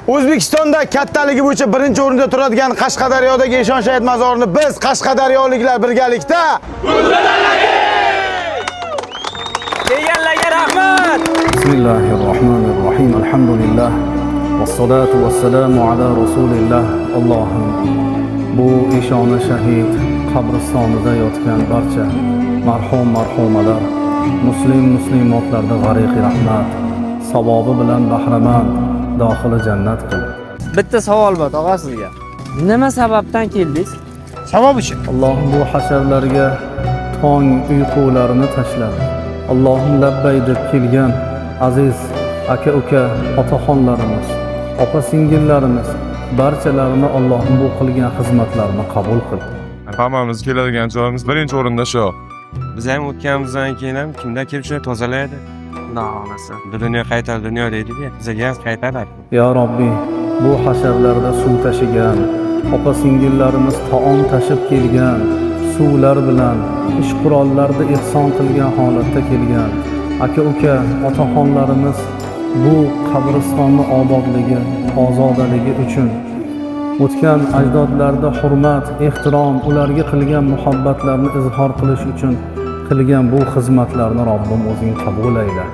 O'zbekistonda kattaligi bo'yicha birinchi o'rinda turadigan Qashqadaryodagi Eshon Shahid mazorini biz, qashqadaryoliklar, birgalikda Kelganlarga rahmat. بسم الله الرحمن الرحيم، الحمد لله والصلاة والسلام على رسول الله. Allohim, bu Eshoni Shahid qabristonida yotgan barcha marhum, marhumalar, muslim, muslimotlarni g'ariqi rahmat savobi bilan bahramand, dohili jannat qil. Bitta savol bor, tog'a, sizga. Nima sababdan keldingiz? Savob uchun. Allohim, bu hasharlarga tong uyqularini tashlab, Allohim, labbay deb kelgan aziz aka uka otaxonlarimiz, opa singillarimiz, barchalarini, Allohim, bu qilgan xizmatlarini qabul qil. Hammamiz keladigan joyimiz birinchi o'rinda shu. Biz ham o'tganimizdan keyin ham kimdan kelib shuni tozalaydi. Xudo xohlasa. Bu dunyo qaytar dunyo deydi-ku, bizaga ham qaytaradi. Ya Robbiy, bu hasharlarda suv tashigan opa singillarimiz, taom tashib kelgan, suvlar bilan ish qurollarni ehson qilgan holatda kelgan aka uka otaxonlarimiz, bu qabristonni obodligi, ozodaligi uchun o'tgan ajdodlarda hurmat, ehtirom, ularga qilgan muhabbatlarni izhor qilish uchun qilgan bu xizmatlarni, Robbim, o'zing qabul ayla.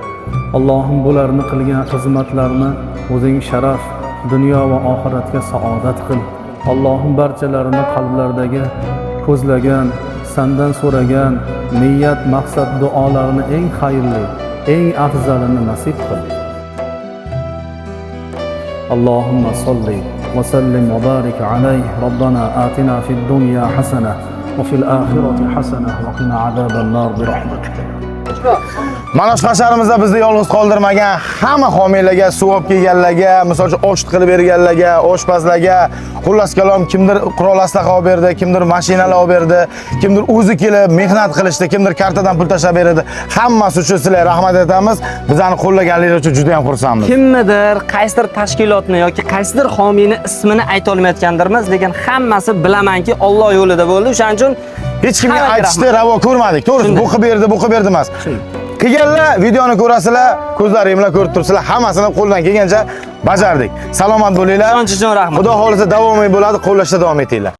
Allohim, bularni qilgan xizmatlarini o'zing sharaf, dunyo va oxiratga saodat qil. Allohim, barchalarini qalblaridagi ko'zlagan, sandan so'ragan niyat, maqsad, duolarini eng xayrli, eng afzalini nasib qil. اللهم صل وسلم وبارك عليه. ربنا آتنا في الدنيا حسنة وفي الآخرة حسنة وقنا عذاب النار برحمتك. Mana shu hasharimizda bizni yolg'iz qoldirmagan hamma homiylarga, suv olib kelganlarga, misol uchun, osh qilib berganlarga, oshpazlarga, xullas kalom, kimdir qurol aslaha olib berdi, kimdir mashinalar olib berdi, kimdir o'zi kelib mehnat qilishdi, kimdir kartadan pul tashlab berdi. Hammasi uchun sizlarga rahmat aytamiz. Bizani qo'llaganligingiz uchun juda ham xursandmiz. Kimnidir, qaysidir tashkilotni yoki qaysidir homiyni ismini ayta olmayotgandirmiz, lekin hammasi, bilamanki, Alloh yo'lida bo'ldi. O'shaning uchun Hech kimga hammaga aytishni rahmat. Ravo ko'rmadik. To'g'risi, Shunday. bu qilib berdi, bu qilib berdi emas. Qilganlar videoni ko'rasizlar, ko'zlaring bilan ko'rib turibsizlar, hammasini qo'ldan kelgancha bajardik. Salomat bo'linglar. Ishonch uchun rahmat. Xudo xohlasa, davomiy bo'ladi, qo'llashda davom etinglar.